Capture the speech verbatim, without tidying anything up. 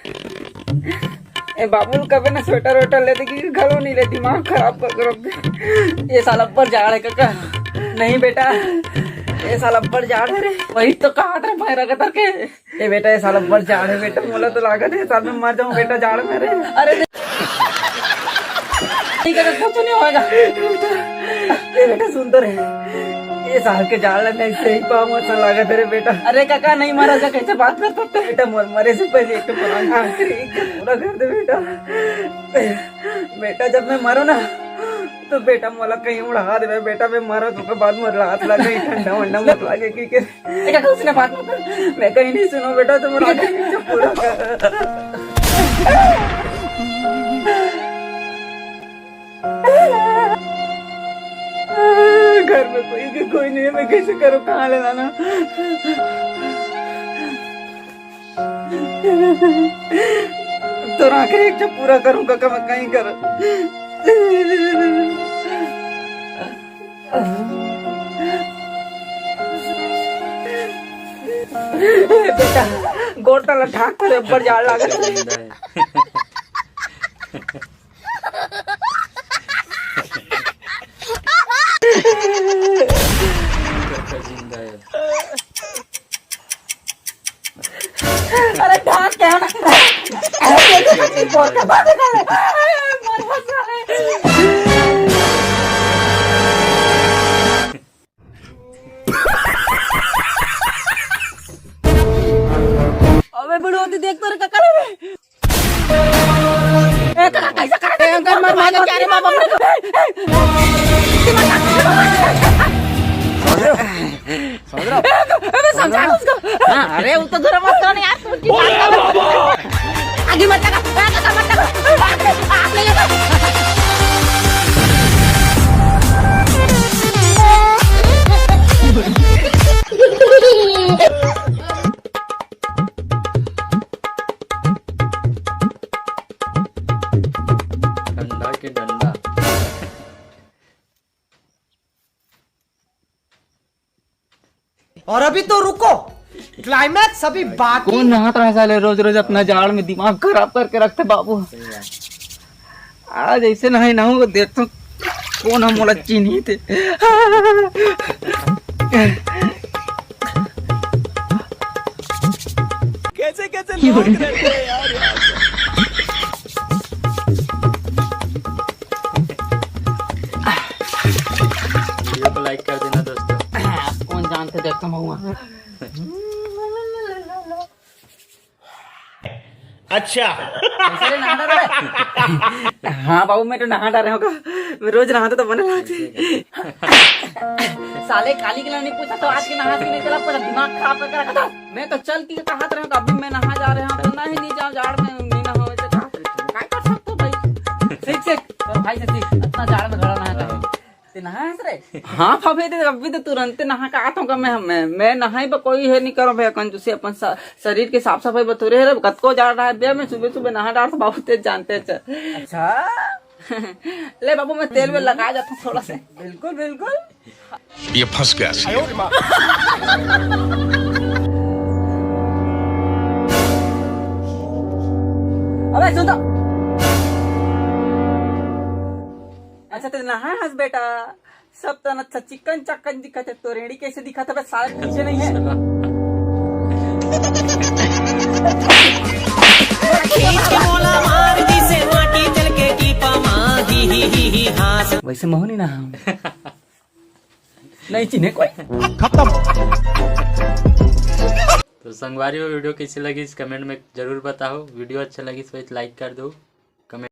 ए बाबू, कबे ना स्वेटर वेटर ले दे, कि घलो नहीं ले, दिमाग खराब कर, कर रख दे। ये साला अब्बड़ जाड़ है कका। नहीं बेटा, ये साला अब्बड़ जाड़ है रे। वही तो कहा था भैरा कतर के। ए बेटा, ये साला अब्बड़ जाड़ है बेटा, मोला तो लागत है साल में मर जाऊं बेटा जाड़ में रे। अरे नहीं कका, कुछ नहीं होगा। ए बेटा, सुन तो रे, ये साल के जाड़ में सही पाऊं ऐसा लागत है रे बेटा। अरे कका, नहीं मरा जा, कैसे बात कर सकते? बेटा, मर, मरे से पहले एक तो पलंग, आखिरी एक तो पूरा कर दे बेटा। बेटा, जब मैं मरूं ना, तो बेटा, मोला कहीं उड़ा देवे बेटा, मैं मरूं तो के बाद मोर लात लगे, ठंडा वंडा मत लगे, की के? ए कका, उसने बात मत कर। मैं कहीं नहीं सुनो बेटा, तुम रात में चुप पूरा कर। घर में कोई, कोई नहीं है, मैं कैसे करूँ, कहाँ ले जाना? तो आखिर एक जब पूरा करूँ कका, मैं कहीं कर। बेटा, गोड़ तला ढाक कर ऊपर जाड़ लागत। अरे ढाक क्या ना? अरे, अरे, अरे, अरे, अरे, अरे, अरे, अरे, अरे, अबे बुढ़ो, तू देख तो रे, कका रे। ए, कका, कैसा कका? ए, अंकल, मर, मर, मर, अरे, बाप रे। ए, ए, ए, समझ रहा हूँ। ए, अबे, समझा उसको। हाँ, अरे, वो तो जरा मत करो ना यार, तू की बात कर। आगे मत लगा, ए, कका, मत लगा। आप ले, आप ले। डंडा के डंडा। और अभी तो रुको, क्लाइमैक्स अभी बाकी। कौन नहात रहा साले, रोज रोज अपना जाड़ में दिमाग खराब करके रखते बाबू। आज ऐसे नहीं ना हो, देख तो कौन हम मोला चीन्ही थे। कैसे कैसे लोग रहते हैं यार, यहाँ पे। वीडियो को लाइक कर देना दोस्तों। कौन जानते, देखता हूँ। अच्छा। कैसे रे, नहा डारे? हाँ बाबू, मैं तो नहा डारे हूँ का। मैं रोज नहाता तो बने लगती। साले काली के नहीं पूछा तो आज के नहा के नहीं चला, पूरा दिमाग खराब करके रखा था। मैं तो चलती तो हाथ रहे हूँ, अभी मैं नहा जा रहे हूँ, तो नहीं, नहीं जाओ, जाड़ में नहीं नहाओ, ऐसे कहा। काय कर सकते हो भाई? सीख, सीख, तो भाई से सीख, इतना जाड़ में घड़ा नहाता है। ते नहा है रे? हाँ भाभी, ते अभी तो तुरंत नहा के आत हूँ का मैं, मैं, मैं नहाई बा कोई है नहीं करो भैया, कंजूसी अपन स-, शरीर के साफ सफाई बतोरे है रे, कतको जाड़ रहा है भैया, मैं सुबह सुबह नहा डार तो बाबू ते जानते हैं। अच्छा। ले बाबू, मैं तेल में लगा जाता हूँ थोड़ा सा। बिल्कुल, बिल्कुल। ये फंस गया सी। अबे सुन तो। अच्छा, तेरे नहा हंस बेटा। सब तन अच्छा चिकन चकन दिखत है, तो रेड़ी कैसे दिखत है? बस सारा पीछे नहीं है। खींच के मोला मार दिसे माटी चल के टीपा मा, ही, ही, ही, ही, हाँस। वैसे महू नहीं ना हम। नहीं चिन्हे कोई। खत्म। तो संगवारी हो, वीडियो कैसे लगी इस कमेंट में जरूर बताओ। वीडियो अच्छा लगी तो लाइक कर दो।